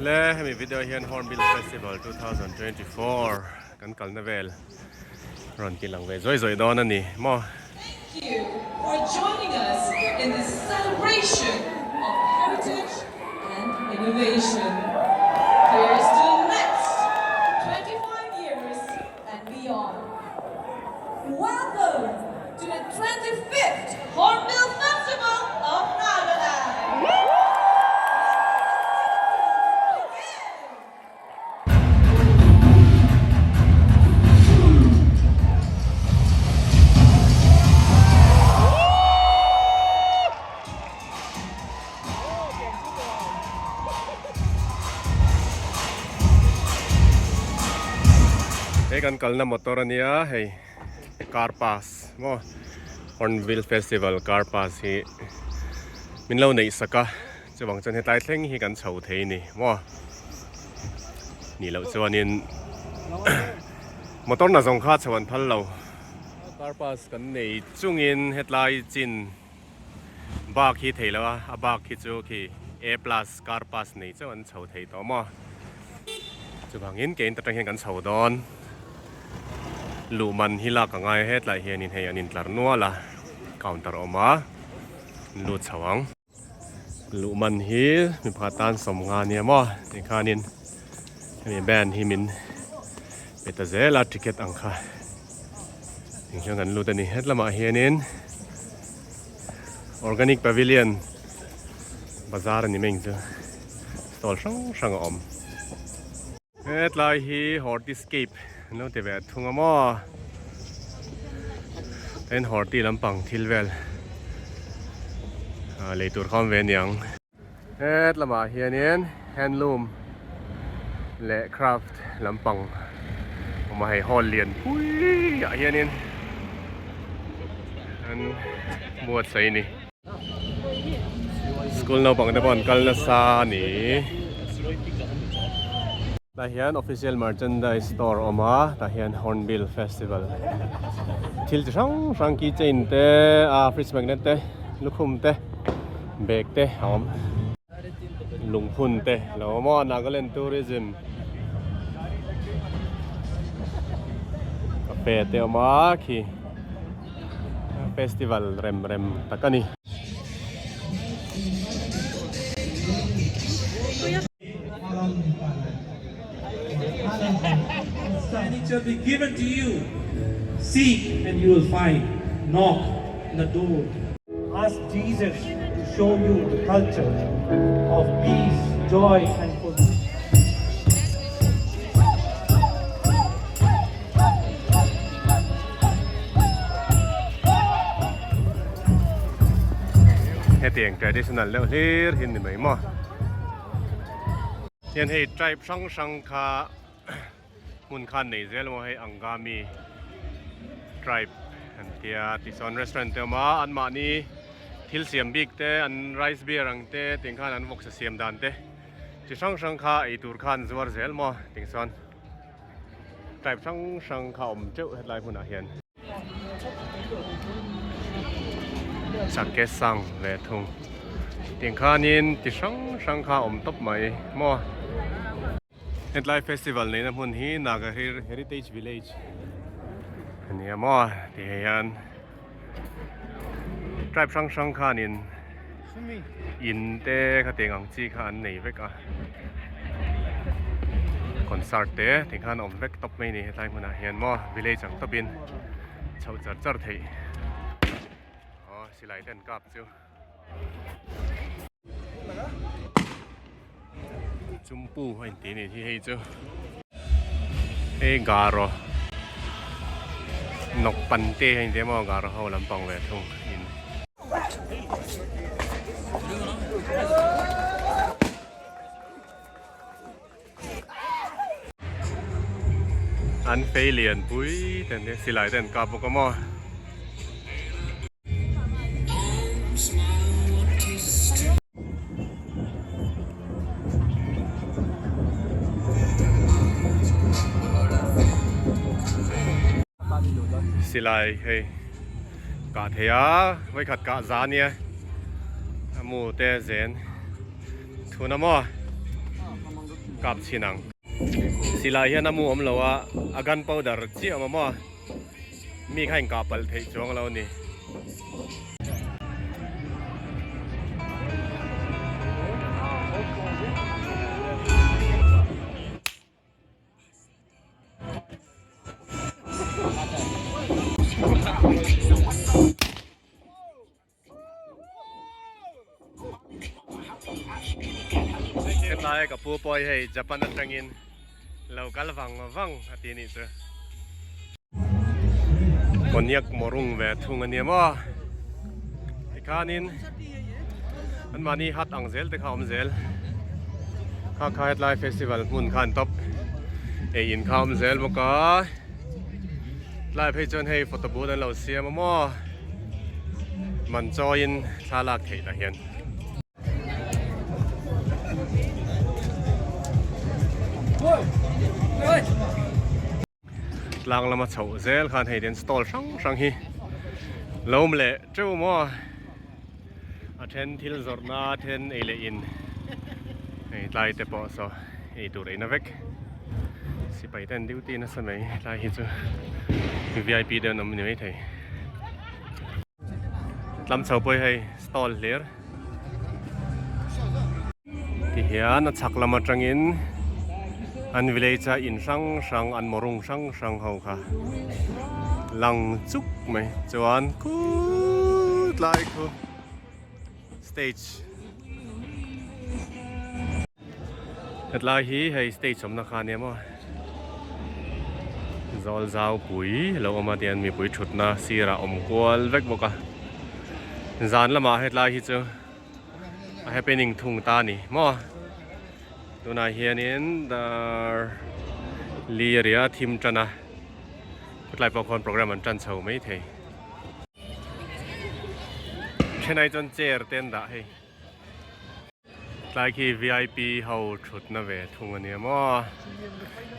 Le hemi video hian Hornbill Festival 2024 kan kalna vel rawn ti lang ve zawi zawi dawn a ni maw. Thank you for joining us in this celebration of heritage and innovation. Here's to the next 25 years and beyond. Welcome to the 25th Hornbill Festival of Nagaland. He kan kalna motor ania hei car pass maw Hornbill Festival car pass hi min lo neih sak a chuvang chuan hetlai thleng hi kan chho thei a ni maw nih loh chuanin motor na zawng kha chho an phal lo car pass kan nei chungin hetlai chin Bak hi thei lo a, a bak hi chu khi A plus car pass nei chauh an chho thei tawh maw. Chuvangin kein ta tang hian kan chho dawn. Luh man hi lak a ngai a hetlai hianin hei an intlar nual a, counter a awm a, an lut chho ang. Luh man hi mi pakhat tan sawmnga nia maw tikhanin hemi band hi min pe ta zel a ticket ang kha eng hian kan lut a ni. Hetlamah hianin. Organic Pavilion bazar a ni mai ang chu stall hrang hrang a awm. Hetlai hi Hortiscape an lo ti ve thung a maw tin horti lampang thil vel lei tur kha awm ve aniang. Het lamah hianin handloom leh craft lampang awm a hei hall lian pui ah hianin an buatsaih a ni. School naupang te pawh an kal nasa a ni. Tah hian official merchandise store a awm a tah hian hornbill festival thil chi hrang hrang key chain te ah fridge magnet te lukhum te. Bag te a awm lungphun te lo awm a Nagaland tourism cafe te a awm a khi festival rem rem tak a ni. And it shall be given to you. Seek and you will find. Knock and the door. Ask Jesus to show you the culture of peace, joy and fulfillment. Hetiang traditional deuh hlir hi ni mai maw. Hian hei tribe hrang hrang kha hmun khan nei zel maw hei Angami tribe an tia tichuan restaurant te awm a anmahni thil siam bik te an rice beer ang te tiang khan an vawksa siam dan te chi hrang hrang kha ei tur khan zuar zel maw tiang chuan tribe hrang hrang kha awm teuh hetlai hmunah hian. Chake sang ve thung tiang khanin ti hrang hrang kha a awm tawp mai maw. Hetlai festival neihna hmun hi Naga Heritage Village a ni a maw ti hei hian tribe hrang hrang khanin in te khatiang ang chi kha an nei vek a concert te ti khan a awm vek tawp mai a ni hetlai hmunah hian maw village ang tawpin chhoh char char theih aw silai te an kap chu. Chumpu a inti a nih hi hei chu hei garo nawk pan te a inti emaw garo ho lampang ve thung in. An fei lian pui te an silai te an kap bawk a maw. Silai hei kah thei a vawikhat kah za ania a mu te zen thun a maw. kap chhin ang. Silai hian a mu awm lo a, a gun powder chiah awm a maw? Mi kha inkah palh theih chuang lo a ni. Hetlai ka pu pawh hi hei Japan atangin lo kal vang vang a ti anih chu. Konyak mawrung ve thung a nia maw. Tikhanin anmahni hat ang zel te kha a awm zel. Kha kha hetlai festival hmun kha an tawp ei in kha a awm zel bawk a. Tlai phei chuan hei photo booth an lo siam a maw man chawiin thla lak theih tah hian. Tlang lama chhoh zel khan hei ten stall hrang hrang hi lo awm leh teuh maw a then thil zawrhna a then ei leh in hei tlai te pawh saw ei tur ei na vek sipai ten duty nasa mai tlai hi chu vip deuh an awm ni maithei tlam chho pawh hi hei stall hlir Tihian a chhak lam atangin an village a in hrang hrang an mawrung hrang hrang ho kha lang chuk mai chuan khut lai khu stage hetlai hi hei stage awmna kha ania maw zawl zau pui lo awm a tihian mipui thutna sirah awm kual vek bawk a zan lamah hetlai hi chu a happening thung ta a ni maw tunah hianin dar li a ria thim tan a khutlai pawh khawn program an tan chho maithei thenai chuan chair te an dah hei. Tlai khi vip ho thutna ve thung a nia maw.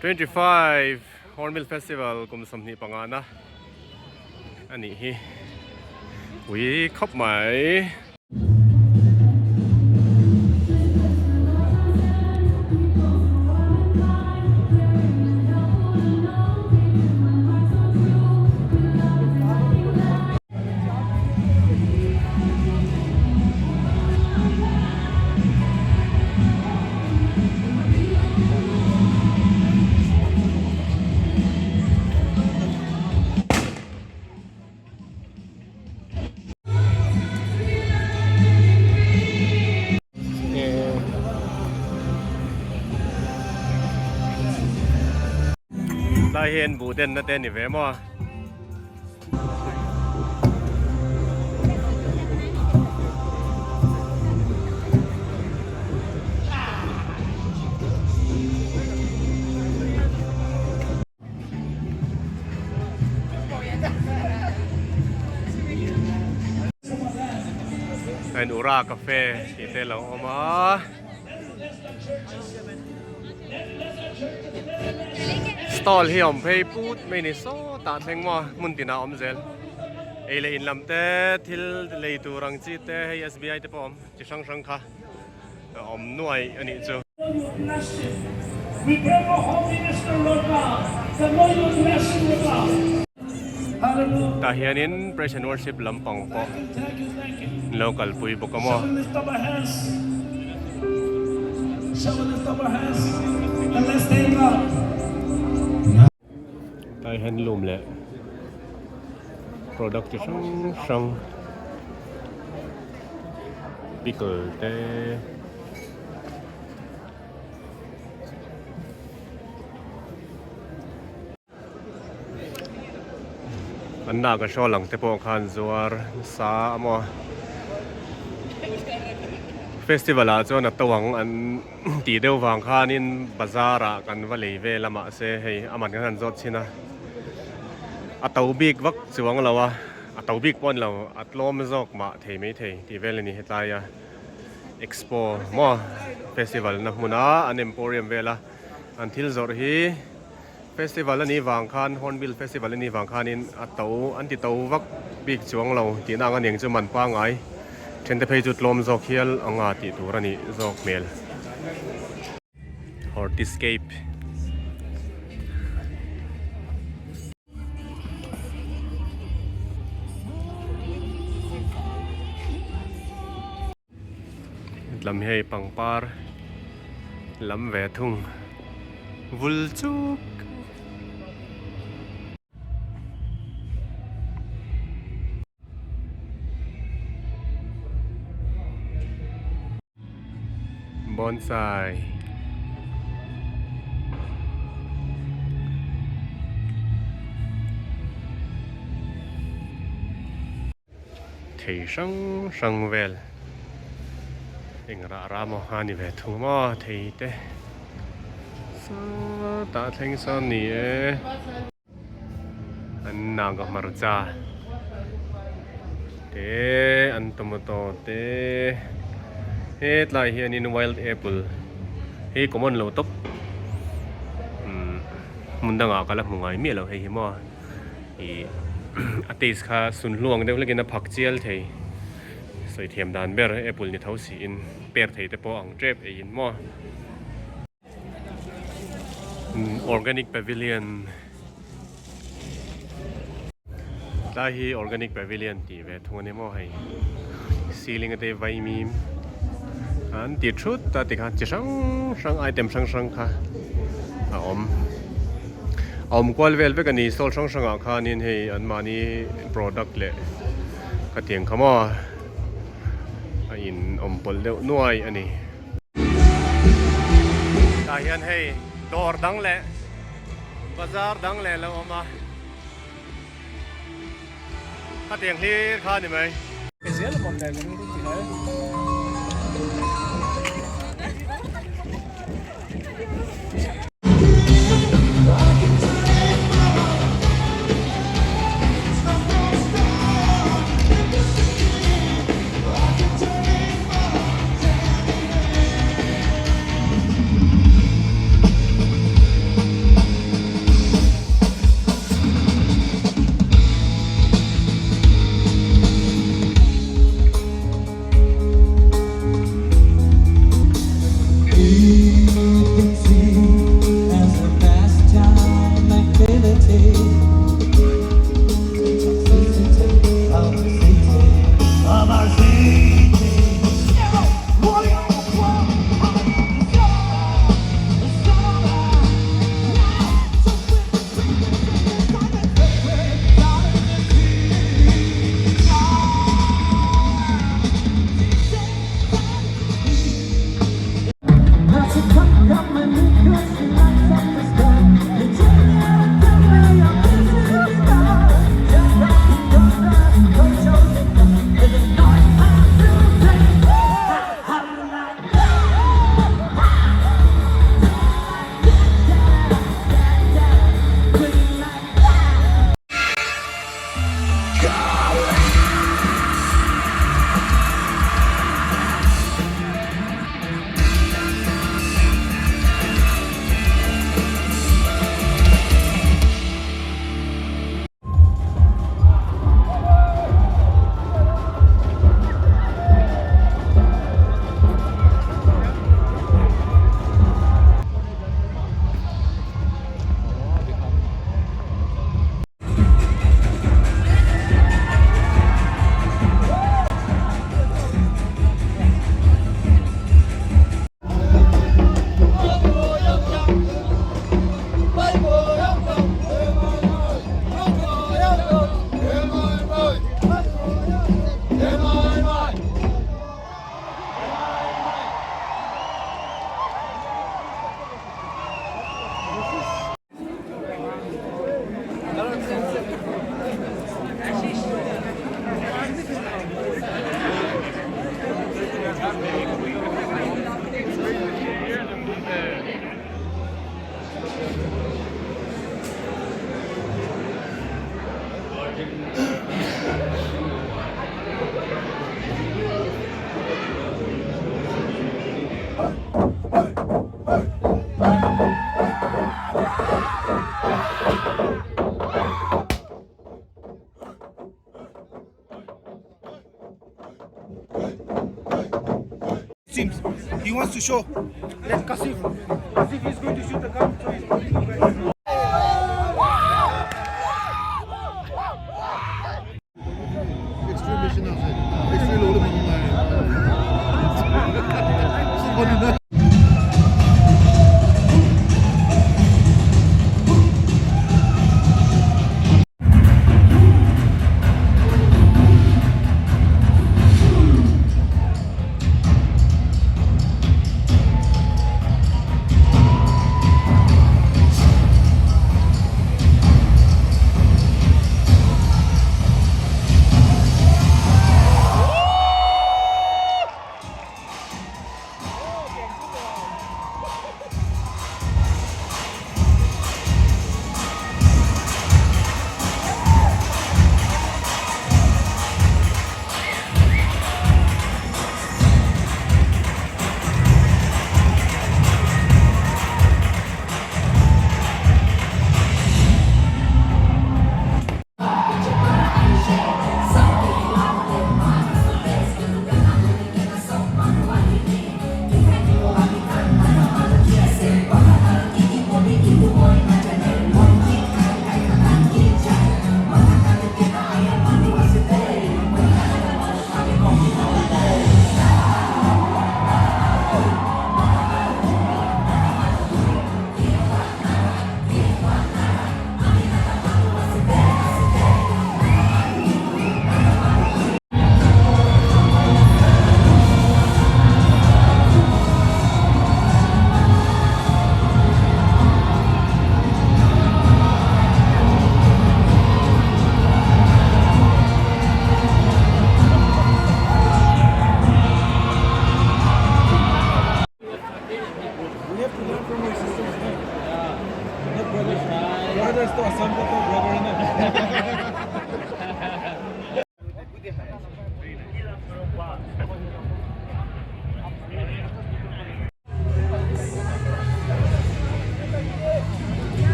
25 Hornbill Festival kum 25 na a nih hi. Ui khawp mai. Tlai hian buh denna te a ni ve maw a. Heng Ura Cafe tih te lo awm a. Stall hi a awm phei put mai ni sawtah thleng maw hmun tinah a awm zel. Ei leh in lam te thil lei tur ang chi te hei SBI te pawh a awm chi hrang hrang kha a awm nuai a nih chu. Tah hianin praise and worship lampang pawh an lo kalpui bawk a maw. Tlai handloom leh product chi hrang hrang pickle te An naga show lang te pawh khan zuar nasa a maw festival ah chuan a to ang an tih deuh vang khanin bazar ah kan va lei vel a mahse hei a man kan han zawt chhin a a to bik vak chuang lo a a to bik pawh a ni lo a tlawm zawk mah thei maithei tih vel a ni hetlai a expo maw festival na hmun a an emporium vel a an thil zawrh hi. Festival a nih vang khan Hornbill Festival a nih vang khanin a to an ti to vak bik chuang lo tihna ang a niang chu man pangai thente phei chu tlawm zawk hial anga tih tur a nih zawk hmel. Hortiscape. Lam hi hei pangpar lam ve thung vul chuk. Bonsai. Thei hrang hrang vel eng rah rah maw a ni ve thung maw thei te sawtah thleng sawn ni e an naga hmarcha te an tomato te hetlai hianin wild apple hei common lo tawp umm hmun dangah ka la hmu ngai miah lo hei hi maw. Ih a taste kha sunhluang deuh hlekin a phak chial thei sawi thiam dan ber apple ni tho siin per thei te pawh ang tep eiin maw organic pavilion tlai hi organic pavilion tih ve thung a ni maw hei ceiling a te vaimim an ti thut a tikhan chi hrang hrang item hrang hrang kha a awm. A awm kual vel vek a ni stall hrang hrangah khanin hei anmahni product leh khatiang kha maw a in awm pawlh deuh nuai a ni. Tah hian hei dawr dang leh bazar dang leh a lo awm a khatiang hlir kha a ni mai. show. Let Kasif. Kasif is going to shoot the gun, so he's going to go back.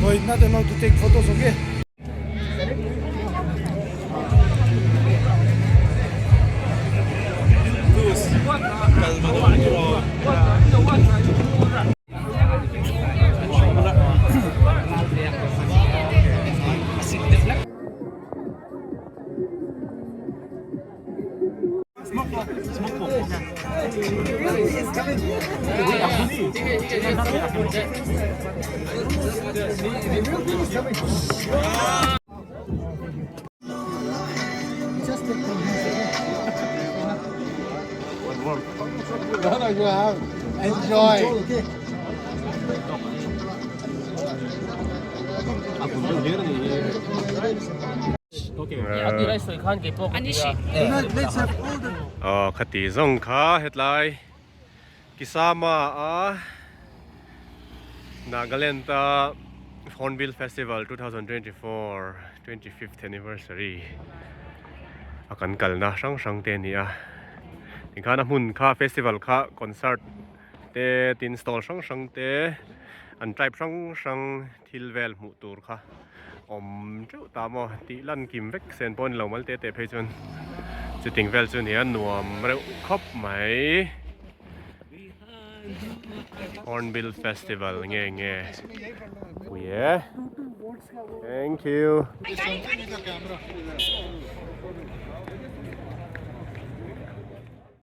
No, it's not allowed to take photos, okay? Aw khati zawng kha hetlai Kisama a Nagaland a Hornbill Festival 2024 25th anniversary a kan kalna hrang hrang te a ni a tikhan a hmun kha festival kha concert te tin stall hrang hrang te an tribe hrang hrang thil vel hmuh tur kha awm teuh ta maw tih lan kim vek sen pawh a ni lo mal te te phei chuan chuting vel chu nia nuam reuh khawp mai Hornbill Festival nge nge pui e thank you.